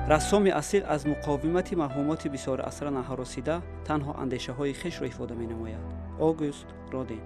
Рассоми асил аз муқовимати мафҳумоти бисёрасра наҳаросида танҳо андешаҳои хешро ифода менамояд. Огюст Родин.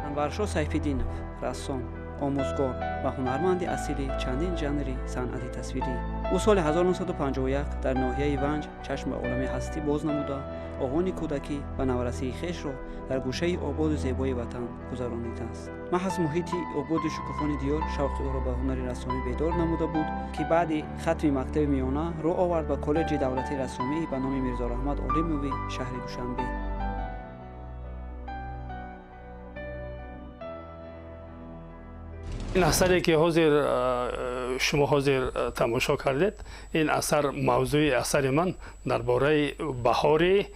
Анваршо Сайфиддинов, рассом, омӯзгор ва ҳунарманди асили чандин жанри санъати тасвирӣ. Ӯ соли 1951 дар ноҳияи Ванҷ чашм ба олами ҳастӣ боз намуда, оғони кӯдакӣ ва наврасии хешро дар гӯшаи ободу зебои ватан гузаронидааст. Маҳз муҳити ободу шукуфони диёр шавқи ӯро ба ҳунари рассомӣ бедор намуда буд, ки баъди хатми мактаби миёна рӯ овард ба коллеҷи давлатии рассомӣ ба номи Мирзораҳмат Олимови шаҳри Душанбе. Ин асаре ки ҳозир шумо ҳозир тамошо кардед, ин асар мавзӯи асари ман дар бораи баҳори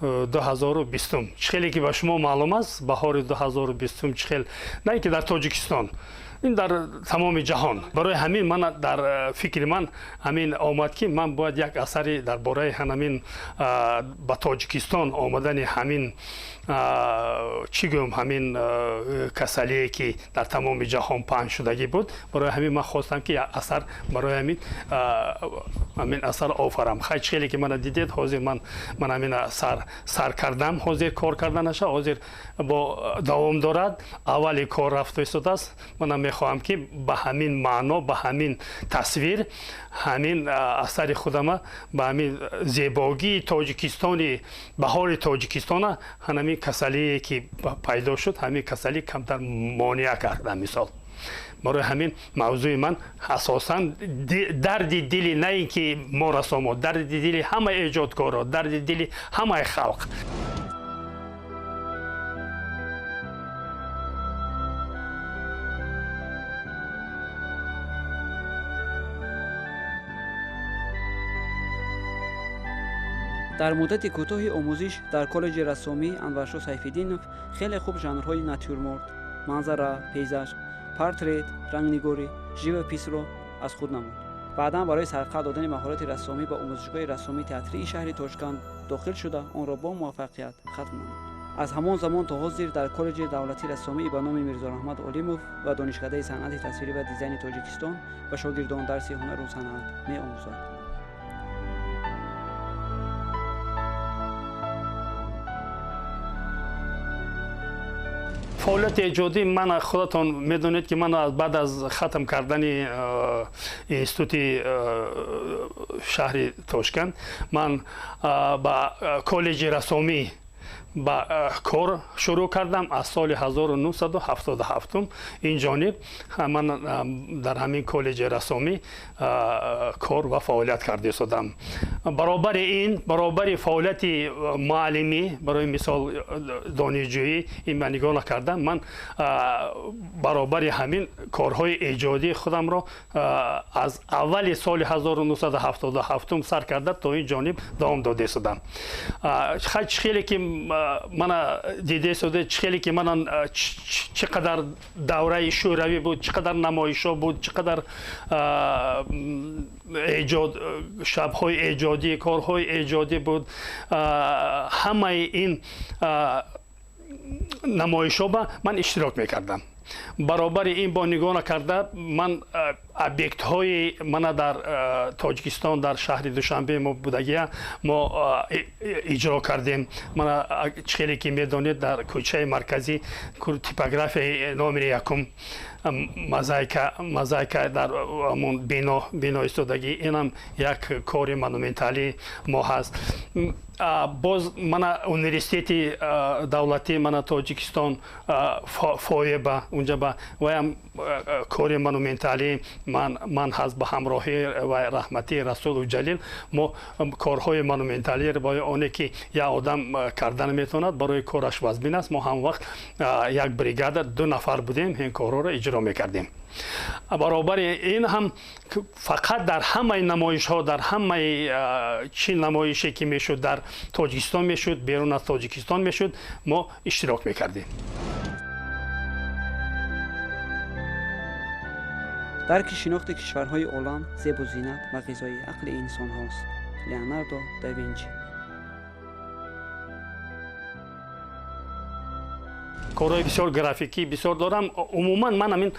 2020. Чӣ хеле ки ба шумо маълум аст, баҳори 2020 чӣ хел на ин ки дар Тоҷикистон, ин дар тамоми ҷаҳон. Барои ҳамин ман дар фикри ман ҳамин омад, ки ман бояд як асари дар бораи ҳамин ба Тоҷикистон омадани ҳамин чӣ гӯям ҳамин касалие ки дар тамоми ҷаҳон паҳн шудагӣ буд. Барои ҳамин ман хостам, ки як асар барои ҳамин асар офарам. Хай, чӣ хеле ки мана дидед, ҳозир ман ҳамин сар кардам, ҳозир кор карданаша, ҳозир бо давом дорад, аввали кор рафта истодааст. Мана мехоҳам, ки ба ҳамин маъно, ба ҳамин тасвир, ҳамин асари худама ба ҳамин зебогии Тоҷикистони, баҳори Тоҷикистона ҳамин касалие ки пайдо шуд, ҳамин касалӣ камтар монеа кард. Мисол, барои ҳамин мавзӯи ман асосан дарди дили на ин ки мо расомо, дарди дили ҳамаи эҷодкоро, дарди дили ҳамаи халқ. Дар муддати кӯтоҳи омӯзиш дар коллеҷи рассомӣ Анваршо Сайфиддинов хеле хуб жанрҳои натюрморт, манзара, пейзаж, портрет, рангнигорӣ, живописро аз худ намуд. Баъдан барои сарқад додани маҳорати рассомӣ ба омӯзишгоҳи рассомии театрии шаҳри Тошканд дохил шуда, онро бо муваффақият хатм намуд. Аз ҳамон замон то ҳозир дар коллеҷи давлатии рассомии ба номи Мирзораҳмат Олимов ва Донишкадаи санъати тасвирӣ ва дизайни Тоҷикистон ба шогирдон дарси ҳунару санъат меомӯзад. Фаъолияти эҷодӣ ман худатон медонед, ки ман баъд аз хатм кардани институти шаҳри Тошканд ман ба коллеҷи рассомӣ ба кор шурӯъ кардам. Аз соли 1977 ин ҷониб ман дар ҳамин коллеҷи рассомӣ кор ва фаъолият карда истодам. Баробари ин, баробари фаъолияти муаллимӣ, барои мисол донишҷӯӣ, ин ба нигоҳ накардам, ман баробари ҳамин корҳои эҷодии худамро аз аввали соли 1977 сар карда то ин ҷониб давом дода истодам. Чӣ хеле ки мана дида истода, чӣ хеле ки мана чӣ қадар давраи шӯравӣ буд, чӣ қадар намоишҳо буд, чӣ қадар эҷод, шабҳои эҷодӣ, корҳои эҷодӣ буд, ҳамаи ин намоишҳо ба ман иштирок мекардам. Баробари ин бо нигоҳ накарда ман объектҳои мана дар Тоҷикистон, дар шаҳри Душанбе мо будагия мо иҷро кардем. Мана чӣ хеле ки медонед, дар кӯчаи марказӣ типографияи номери якум мозаика дар ҳамон бино истодагӣ, инам як кори монументалии мо ҳаст. Боз мана университети давлатӣ мана Тоҷикистон фоеба унҷа ба ваям кори монументалии ман ҳаст. Ба ҳамроҳӣ ва раҳматии Расулу Ҷалил мо корҳои монументалӣ барои оне ки як одам кардан метавонад, барои кораш вазбин аст, мо ҳам вақт як бригада ду нафар будем, ин корҳоро иҷро мекардем. Баробари ин ҳам фақат дар ҳамаи намоишҳо, дар ҳамаи чӣ намоише ки мешуд, дар Тоҷикистон мешуд, берун аз Тоҷикистон мешуд, мо иштирок мекардем. Дарки шинохти кишварҳои олам зебу зинат ва ғизои ақли инсонҳост. Леонардо да Винчи. Корҳои бисёр графикӣ бисёр дорам. Умуман ман ҳамин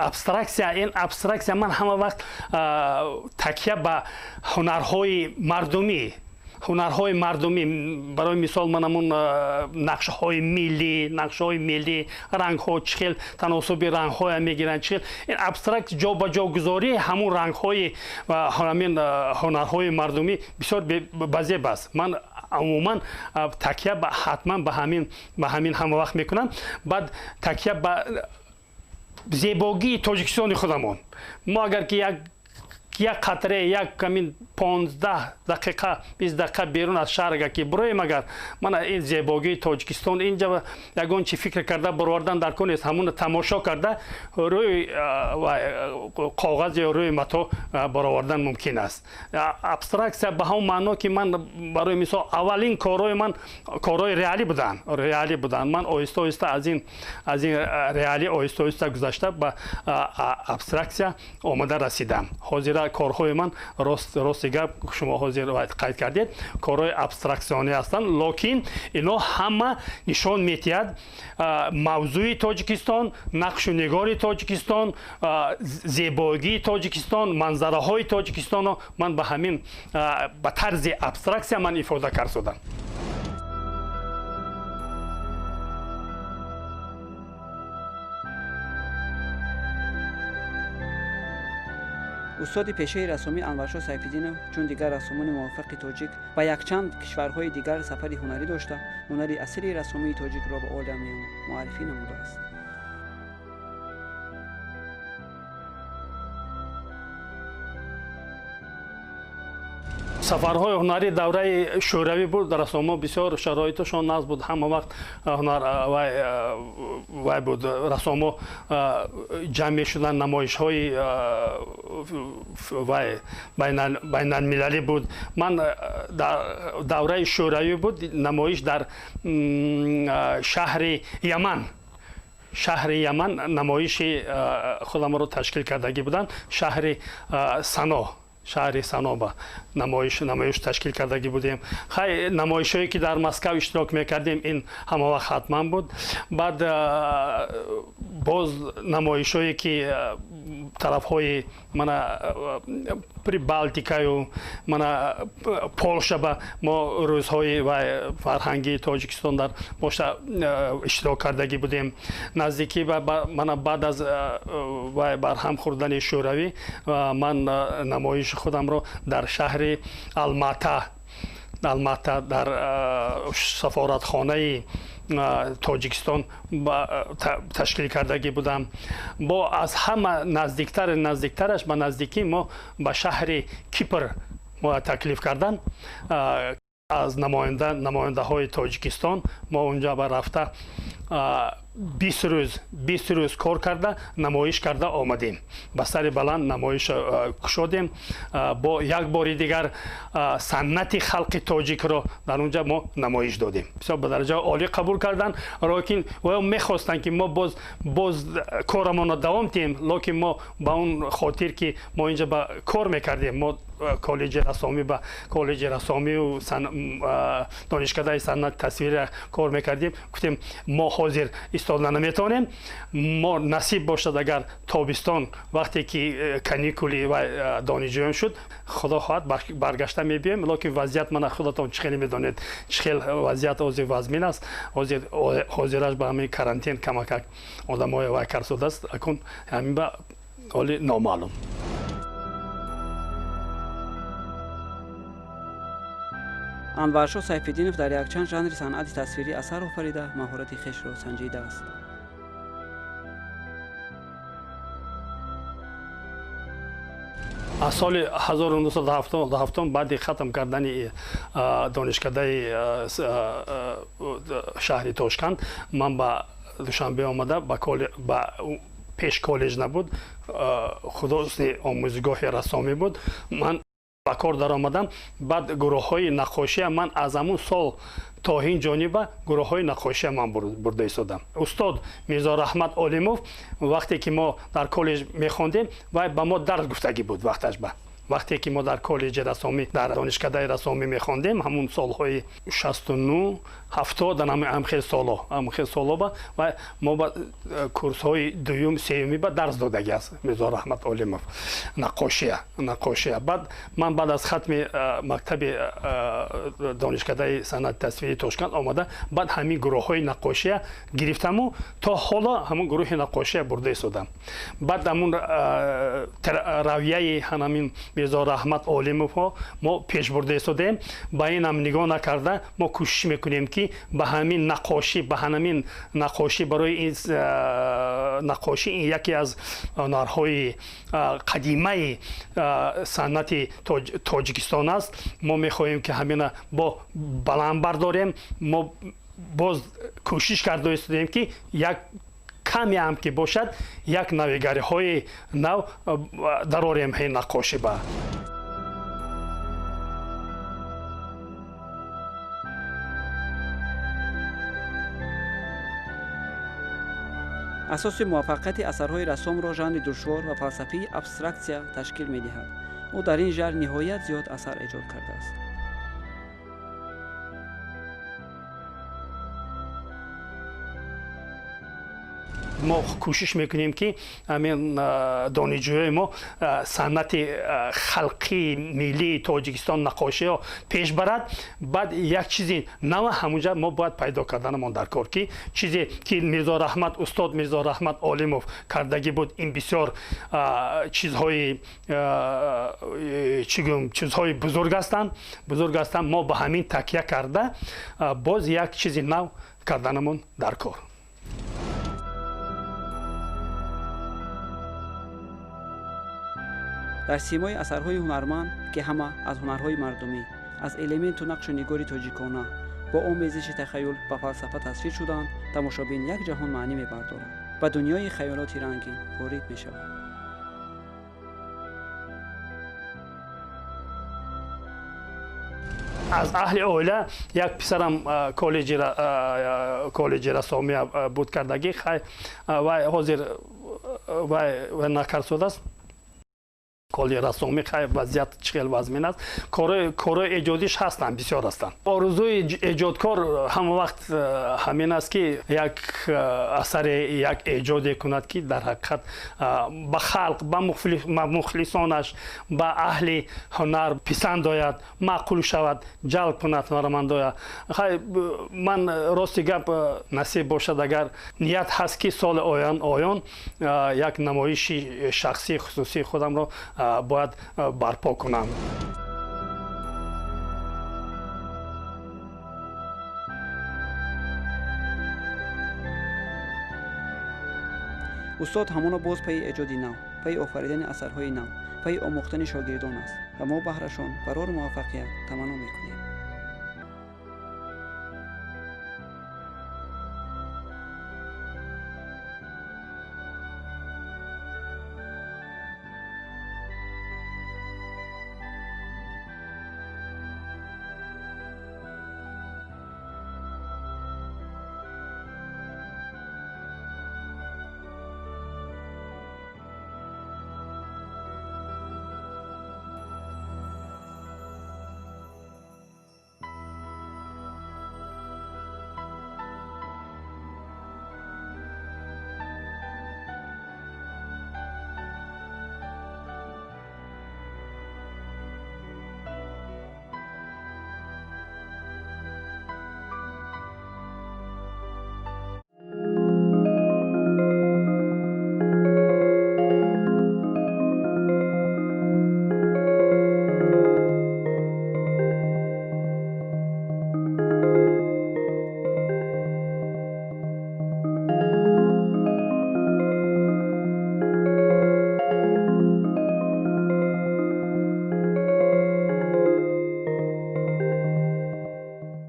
абстраксия, ин абстраксия ман ҳама вақт такя ба ҳунарҳои мардумӣ, ҳунарҳои мардумӣ, барои мисол ман ҳамун нақшаҳои миллӣ, нақшаҳои миллӣ, рангҳо чӣ хел таносуби рангҳоя мегиранд, чӣ хел ин абстракт ҷо ба ҷо гузории ҳамун рангҳои ҳамин ҳунарҳои мардумӣ бисёр базеб аст. Ман умуман такя ба ҳатман ба ҳамин ҳама вақт мекунам. Баъд такя ба зебогии Тоҷикистони худамон. Мо агар ки як қатре, як камин 15 дақиқа, 20 дақиқа берун аз шаҳр агар ки бироем, агар мана ин зебогии Тоҷикистон инҷа ягон чи фикр карда баровардан дар кор нест, ҳамуна тамошо карда рӯи коғаз ё рӯи мато баровардан мумкин аст. Абстраксия ба ҳамон маъно ки ман барои мисол аввалин корҳои ман корҳои реалӣ буданд, реалӣ буданд. Ман оҳиста оҳиста аз ин реалӣ оҳиста оҳиста гузашта ба абстраксия омада расидам. Ҳозира корҳои ман рости гап шумо ҳозир қайд кардед, корҳои абстраксионӣ ҳастанд, локин ино ҳама нишон медиҳад мавзӯи Тоҷикистон, нақшу нигори Тоҷикистон, зебогии Тоҷикистон, манзараҳои Тоҷикистонро ман ба ҳамин ба тарзи абстраксия ман ифода кардам. Устоди пешаи рассомӣ Анваршоҳ Сайфиддинов чун дигар рассомони муваффақи тоҷик ба якчанд кишварҳои дигар сафари ҳунарӣ дошта, ҳунари асили рассомии тоҷикро ба оламиён муаррифӣ намудааст. Сафарҳои ҳунарӣ давраи шӯравӣ буд, рассомҳо бисёр шароиташон нағз буд, ҳама вақт ҳунар вай буд, рассомҳо ҷамъ мешуданд, намоишҳои вай байналмилалӣ буд. Ман дар давраи шӯравӣ буд намоиш дар шаҳри Яман, шаҳри Яман намоиши худамро ташкил кардагӣ буданд, шаҳри Сано, шаҳри Саноба намоиш ташкил кардагӣ будем. Хай намоишҳое ки дар Москав иштирок мекардем, ин ҳама вақт ҳатман буд. Баъд боз намоишҳое ки тарафҳои мана Прибалтикаю мана Полша ба мо рӯзҳои фарҳангии Тоҷикистон дар Полша иштирок кардагӣ будем. Наздикӣ мана баъд аз барҳам хӯрдани Шӯравӣ ман намоиши худамро дар шаҳри Алмата, Алмата дар сафоратхонаи Тоҷикистон ташкил кардагӣ будам. Бо аз ҳама наздиктараш ба наздикӣ мо ба шаҳри Кипр мо таклиф кардан аз намояндаҳои Тоҷикистон. Мо унҷа ба рафта 20 рӯз кор карда, намоиш карда омадем. Ба сари баланд намоиш кушодем. Бо як бори дигар санъати халқи тоҷикро дар унҷа мо намоиш додем. Бисёр ба дараҷаи олӣ қабул карданд, лекин оё мехостанд ки мо боз корамонро давом диҳем, лекин мо ба он хотир ки мо инҷа ба кор мекардем, мо коллеҷи рассомӣ ба коллеҷи рассомию донишкадаи санъати тасвирия кор мекардем, гуфтем мо ҳозир истода наметавонем, мо насиб бошад агар тобистон вақте ки каникули ва донишҷӯён шуд, худо хоҳад баргашта мебиёем. Лекин вазъият мана худатон чӣ хеле медонед, чӣ хел вазъият ҳозир вазмин аст. Ҳозираш ба ҳамин карантин камакак одамҳои вай карсудааст, акун ҳамин ба ҳоли номаълум. Анваршоҳ Сайфиддинов дар якчанд жанри санъати тасвирӣ асар офарида, маҳорати хешро санҷидааст. Аз соли 1977 баъди хатм кардани донишкадаи шаҳри Тошканд ман ба Душанбе омада, ба пеш коллеҷ набуд, худосни омӯзгоҳи рассомӣ буд. Ман ба кор даромадам. Баъд гурӯҳҳои наққошия ман аз ҳамун сол то ин ҷониба гурӯҳҳои наққошия ман бурда истодам. Устод Мирзо Раҳмат Олимов вақте ки мо дар коллеҷ мехондем, вай ба мо дарс гуфтагӣ буд вақташ ба. Вақте ки мо дар коллеҷи рассомӣ, дар донишкадаи рассомӣ мехондем, ҳамун солҳои 69, 70, ҳамхел солҳо ва мо ба курсҳои дуюм, сеюмӣ ба дарс додагӣ аст Мирзо Раҳмат Олимов наққошия. Баъд ман баъд аз хатми мактаби донишкадаи санъати тасвирии Тошканд омада, баъд ҳамин гурӯҳҳои наққошия гирифтаму то ҳоло ҳамун гурӯҳи наққошия бурда истодам. Баъд ҳамун равияи ҳамин Мирзо Раҳмат Олимовҳо мо пеш бурда истодем. Ба инам нигоҳ накарда мо кӯшиш мекунем, ки ба ҳамин наққошӣ, ба ҳамин наққошӣ, барои ин наққошӣ ин яке аз ҳунарҳои қадимаи санъати Тоҷикистон аст. Мо мехоҳем, ки ҳамина бо баланд бардорем. Мо боз кӯшиш карда истодем, ки як каме ҳам ки бошад, як навигариҳои нав дарорем ҳин наққошӣ ба. Асоси муваффақияти асарҳои рассомро жанри душвор ва фалсафии абстраксия ташкил медиҳад. Ӯ дар ин жанр ниҳоят зиёд асар эҷод кардааст. Мо кӯшиш мекунем, ки ҳамин донишҷӯёи мо санъати халқии миллии Тоҷикистон наққошиҳо пеш барад. Баъд як чизи нава ҳамунҷа мо бояд пайдо карданамон дар кор, ки чизе ки Мирзо Раҳмат, устод Мирзо Раҳмат Олимов кардагӣ буд, ин бисёр чизҳои чӣ гӯям, чизҳои бузург ҳастанд. Мо ба ҳамин такя карда боз як чизи нав карданамон дар кор. Дар симои асарҳои ҳунарманд, ки ҳама аз ҳунарҳои мардумӣ, аз элементу нақшу нигори тоҷикона бо омезиши тахаюл ба фалсафа тасвир шуданд, тамошобин як ҷаҳон маънӣ мебардорад, ба дунёи хаёлоти рангин ворид мешавад. Аз аҳли оила як писарам коллеҷи рассомия буд кардагӣ, вай ҳозир вай накард шудааст. Коллеҷи рассомӣ хай вазъият чӣ хел вазмин аст. Корҳои эҷодиш ҳастанд, бисёр ҳастанд. Орзуи эҷодкор ҳама вақт ҳамин аст, ки як асаре, як эҷоде кунад, ки дар ҳақиқат ба халқ, ба мухлисонаш, ба аҳли ҳунар писанд ояд, маъқул шавад, ҷалб кунад ҳунармандоя. Хай ман рости гап, насиб бошад, агар ният ҳаст, ки соли оён як намоиши шахсии хусусии худамро бояд барпо кунам. Устод ҳамоно боз пайи эҷоди нав, пайи офаридани асарҳои нав, пайи омӯхтани шогирдон аст ва мо баҳрашон барору муваффақият таманно мекунем.